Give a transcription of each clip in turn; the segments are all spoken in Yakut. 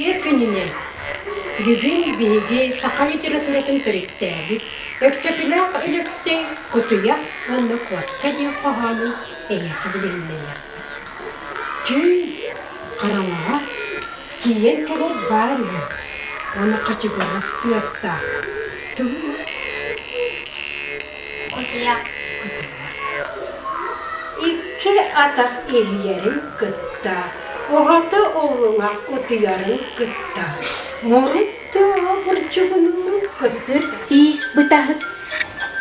Үтүө күнүнэн! Бүгүн биһиги саха литературатын төрүттээбит Өксөкүлээх Өлөксөй Кутуйах уонна куоска диэн хоһоонун эйиэхэ билиһиннэриэхпит. Түүн хараҥаҕа тиийэн кэлэр баар үһү уонна хачыгырас тыастаах тылы Кутуйах. Кутуйах. Икки атах иһийэрин кытта, уһата уллуҥах утуйарын кытта, мурун тыаһа бурдьугунуурун кытта Тиис бытаһыт,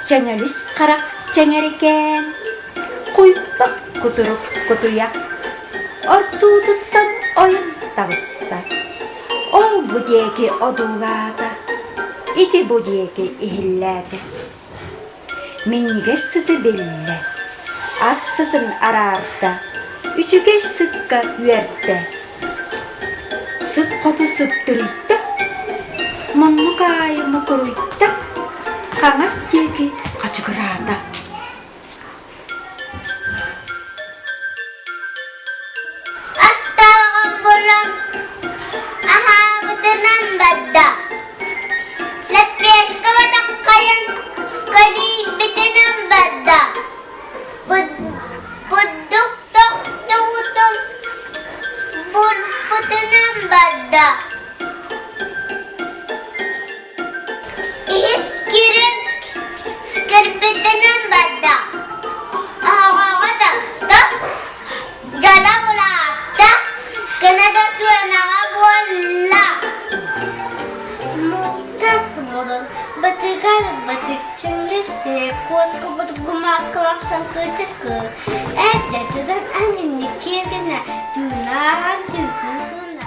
чэҥэлис харах чэҥэрикээн, куйбах кутурук кутуйах, ортуутуттан ойон таҕыста. Ол бу диэки одуулаата, ити бу диэки иһиллээтэ. Минньигэс сыты биллэ, ас сытын араарда, үчүгэй сыкка үөрдэ. Сыт хоту сыптырыйда, муннук аайы мукуруйда, хаҥас диэки хачыгыраата. Астааҕын булан аһаабытынан барда. Лэппиэскэ батаххайан кэлийбитинэн барда. Бурдук тохтубутун бурпутунан барда. Иһит киирэн кэлбитинэн барда. Оһоҕоҕо таҕыста, дьоно улаатта, гына да күөнэҕэ буолла. Муустас буолан бытыгар бытыкчыҥлы сиэ куоскубут гумааскалахсан кырдьык эрдэтинэн анньынньык киэргэнэ түүнааһан түүтүн суунна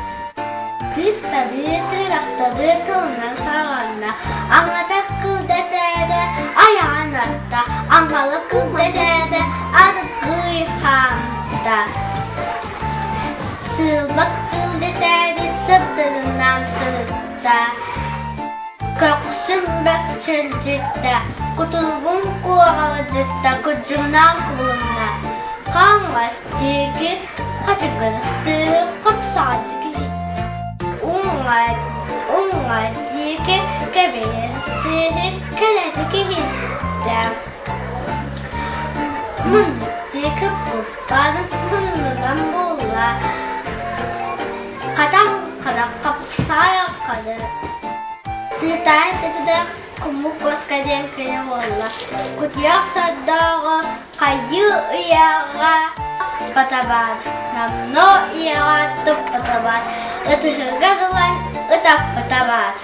Тыыстадыы, тыырахтадыы тылынан саҕаланна, аҥатах кылдэтээдэ айаҕын атта, аҥала кылдэтээдэ аргыый хаамта. Сыылбат кылдэтээди сыбдырынан сырытта, көхсүм бөкчөлдьүттэ, кутуругум куоҕалдьытта, курдьугунаан кубулунна. Хаҥас диэки Хачыгырыстыы хапсаҕайдык иһит. Уҥа, уҥа диэки кэбиһэр тыаһы кэлэтик иһиттэ. Муннук диэки куттаан муннунан булла. Хатан хара хапсаҕай хары. Тыытаай тыгыдах кумук куоска диэн кини буолла. Кутуйах сордооҕо Хайыы ыйааҕа патабаат, номнуо ыйааҕа туппатабаат, ытыһыгар ылан ытаппатабаат.